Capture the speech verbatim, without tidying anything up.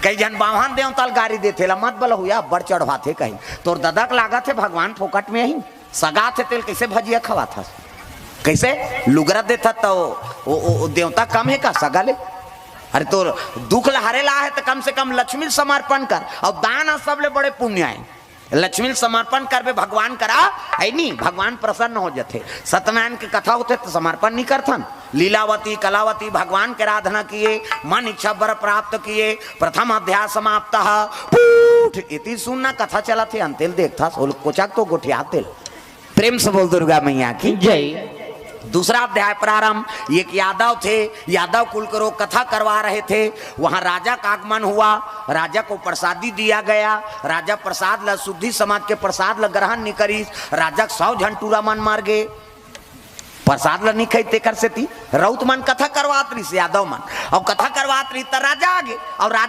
कई झन बाम्हन देवता ल गारी देथे ला, "मत बलहुआ, बड़ चढ़वाथे," कही। "तोर ददा के लागत हे भगवान फोकट में ही सगा थे, तेल कैसे भजिया खवाथस? कैसे लुगरा देथा त ओ, ओ, ओ देवता कम हे का सगा ले? अरे तोर दुख ल हरे ला हे त कम से कम लक्ष्मी ल समर्पण कर।" अउ दान ह सबले बड़े पुण्य आय। लक्ष्मी ल समर्पण करबे भगवान करा, है नी, भगवान प्रसन्न हो जथे। सत्यनारायण के कथा होथे त समर्पण नहीं करथन। लीलावती कलावती भगवान के आराधना किए, मन इच्छा वर प्राप्त किए, प्रथम अध्याय समाप्त। पूठ इति सुनना कथा चलत हे, अंतेल देखथा सोल कोचक तो गोठिया तेल। प्रेम से बोल दुर्गा मैया की। जय। दूसरा अध्याय प्रारंभ। एक यादव थे, यादव कुल के लोग कथा करवा रहे थे। वहां राजा का आगमन हुआ, राजा को प्रसादी दिया गया। राजा प्रसाद ला, शुद्धि समाज के प्रसाद ला ग्रहण नहीं करिस। राजा के सौ झन टूरा मन मर गए, प्रसाद ला नहीं खाई, तेकर सेती रउत मन कथा करवात रहिस, यादव मन, अउ कथा करवात रहिस त राजा आ गे, अउ राजा